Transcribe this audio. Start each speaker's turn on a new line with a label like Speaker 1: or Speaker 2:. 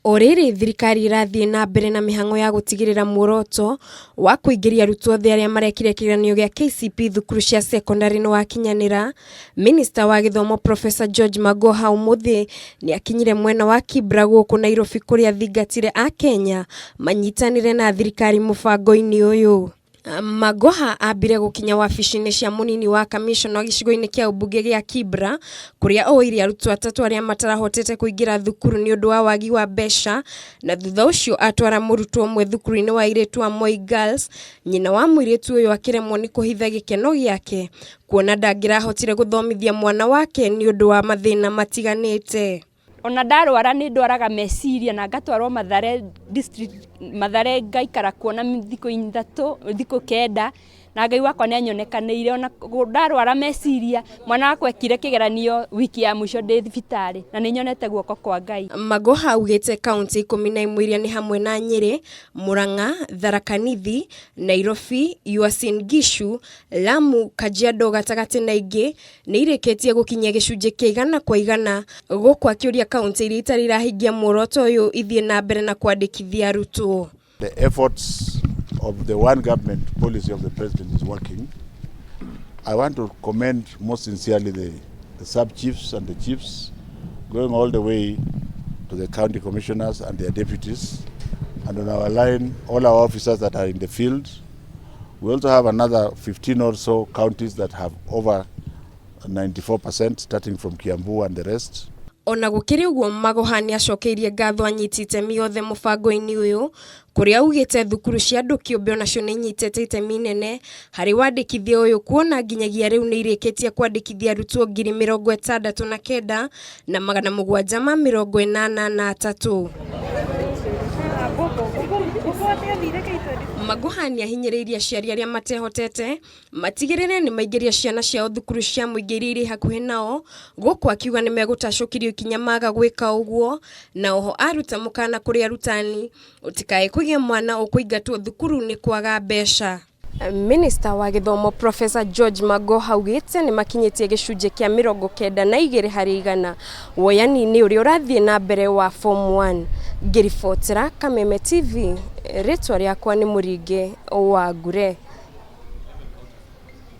Speaker 1: O rĩrĩ thirikari ĩrathiĩ na mbere na mĩhang'o ya gũtigĩrĩra muoroto wa kũingĩria arutwo othe arĩa marekire kĩgeranio gĩa KCPE thukuru cia sekondarĩ nĩ wakinyanĩra, Minista wa gĩthomo Professor George Magoha ũmũthĩ nĩ akinyire mwena wa Kibra gũkũ Nairobi kũrĩa athingatire Akenya manyitanĩre na thirikari mũbango-inĩ ũyũ. Magoha ambire gũkinya wabici-inĩ cia mũnini wa kamishona gĩcigo-inĩ kĩa ũmbunge gĩa Kibra kũrĩa oire arutwo atatũ arĩa matarahotete kũingĩra thukuru nĩ ũndũ wa wagi wa mbeca na thutha ũcio atwara mũrutwo ũmwe thukuru-inĩ wa airĩtu wa Moi Girls. Nyina wa mũirĩtu ũyũ akĩremwo nĩ kũhitha gĩkeno gĩake kuona ndangĩrahotire gũthomithia mwana wake nĩ ũndũ wa mathĩna matiganĩte.
Speaker 2: Ona ndarwara nĩ ndwaraga meciria na ngatwarwo Mathare district, Mathare ngaikara kuo na thikũ 3, thikũ 9, na Ngai wakwa nĩ anyonekanĩire. Ona ndarwara meciria, mwana wakwa ekire kĩgeranio wiki ya mũico ndĩ thibitarĩ, na nĩ nyonete guoko kwa Ngai.
Speaker 1: Magoha augĩte kaũntĩ 11 iria nĩ hamwe na Nyĩrĩ, Murang'a, Tharaka Nithi, Nairobi, Uasin Gishu, Lamu, Kajiado gatagatĩ na ingĩ nĩ irĩkĩtie gũkinyia gĩcunjĩ kĩa 100% gũkũ akĩũria kaũntĩ iria itarĩ irahingia muoroto ũyũ ithiĩ na mbere na kwandĩkithia arutwo.
Speaker 3: The efforts of the one government policy of the president is working. I want to commend most sincerely the sub-chiefs and the chiefs, going all the way to the county commissioners and their deputies, and on our line, all our officers that are in the field. We also have another 15 or so counties that have over 94%, starting from Kiambu and the rest.
Speaker 1: Ona gũkĩrĩ ũguo Magoha nĩ acokeirie ngatho anyiti itemi othe mũbango-inĩ ũyũ kũrĩa augĩte thukuru cia andũ kĩũmbe onacio nĩ inyitĩte itemi inene harĩ wandĩkithia ũyũ kuona nginyagia rĩu nĩ irĩkĩtie kwandĩkithia arutwo 69,783. Magoha nĩ ahinyĩrĩirie aciari arĩa matehotete matigĩrĩre nĩ maingĩria ciana ciao thukuru cia mũingĩ iria irĩ hakuhĩ nao gũkũ akiuga nĩ megũtacũkĩrio ikinya maga gwĩka ũguo na oho aruta mũkana kũrĩ arutani ũtikae kũgĩa mwana ũkũingatwo thukuru nĩ kwaga mbeca. Minista wa gĩthomo Professor George Magoha augĩte nĩ makinyĩtie gĩcunjĩ kĩa 92% woyani-inĩ ũrĩa ũrathiĩ na mbere wa form 1. Ngĩribotera Kameme TV, rĩtwa rĩakwa nĩ Mũringe wa Ngure.